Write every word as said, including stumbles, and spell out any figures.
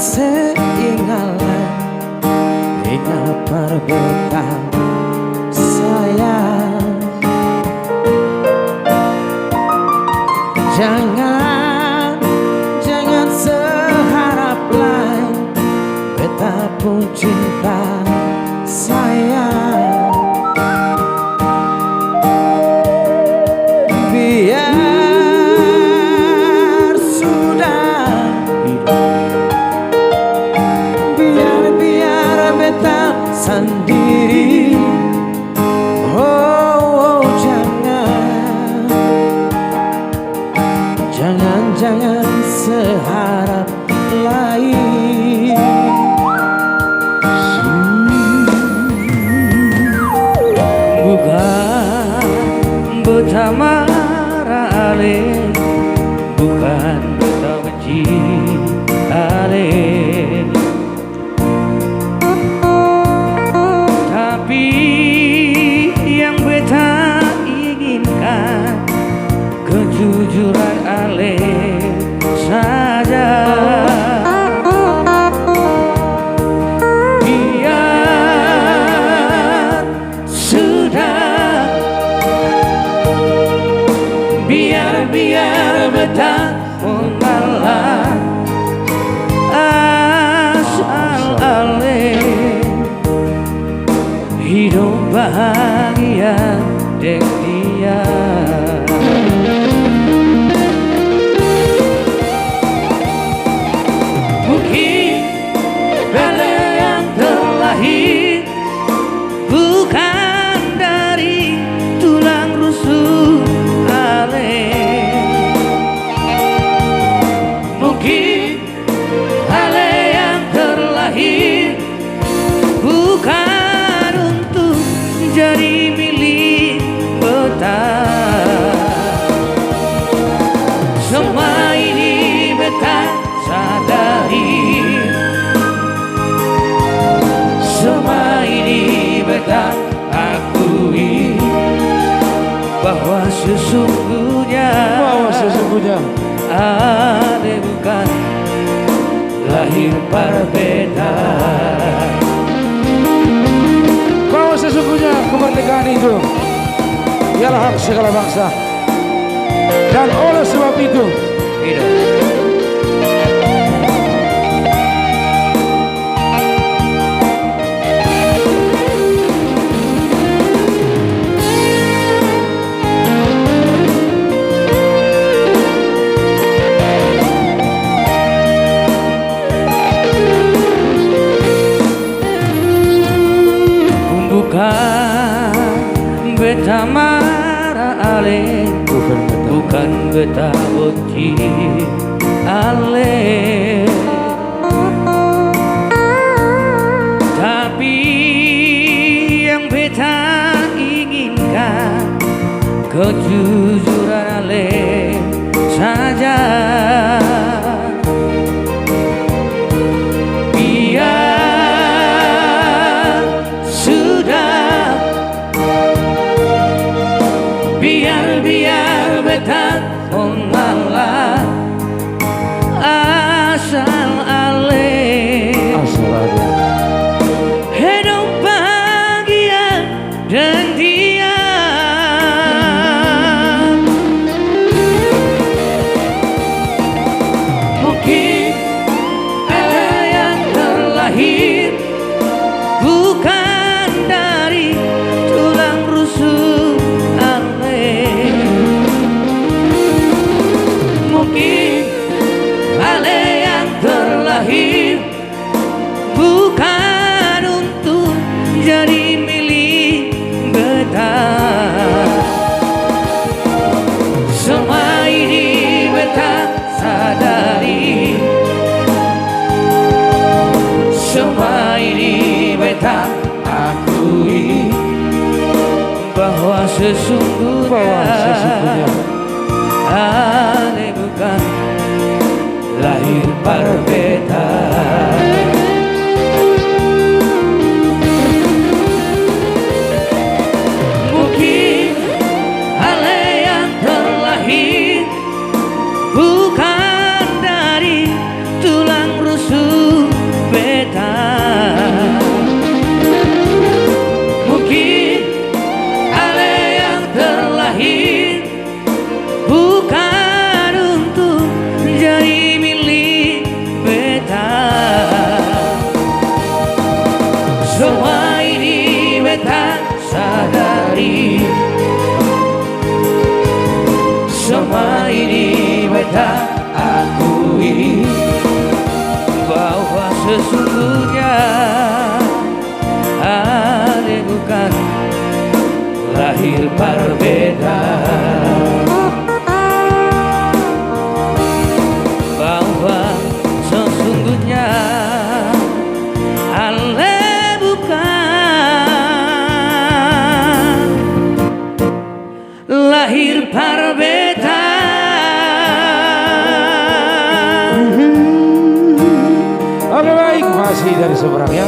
Seingat lai, ingat par beta sayang. Jangan, jangan seharap lai beta pung cinta sayang. Biar sudah, biar, biar beta sandiri. Oh, oh, jangan, jangan, jangan seharap lai. Bukan beta mara ale, bukan beta benci ale. Tapi yang beta inginkan, kejujuran ale saja. Biar sudah, biar, biar beta mengalah asal ale hidop bahagia deng dia. Mungkin ale yang terlahir bukan dari tulang rusuk ale. Mungkin ale yang terlahir bukan untuk jadi milik beta. Semua ini beta sadari, semua ini beta akui bahwa sesungguhnya, bahwa sesungguhnya ale bukan lahir par beta. Bahwa sesungguhnya kemerdekaan itu ialah hak segala bangsa. Dan oleh sebab itu, bukan beta mara ale, bukan beta, bukan beta benci ale. Tapi yang beta inginkan, kejujuran ale saja. Biar sudah, biar, biar beta mengalah asal ale. Asal ale. Hidop bahagia deng dia. Mungkin ada yang terlahir bukan dari tulang rusuk ale. Mungkin ale yang terlahir bukan untuk jadi milik beta. Semua ini beta sadari, semua ini beta akui bahwa sesungguhnya, bahwa sesungguhnya ale bukan lahir par beta. Mungkin ale yang terlahir bukan dari tulang rusuk Akui bahwa sesungguhnya ale bukan lahir parbeda, bahwa sesungguhnya ale bukan lahir parbeda. Oke, baik, masih dari seberang ya.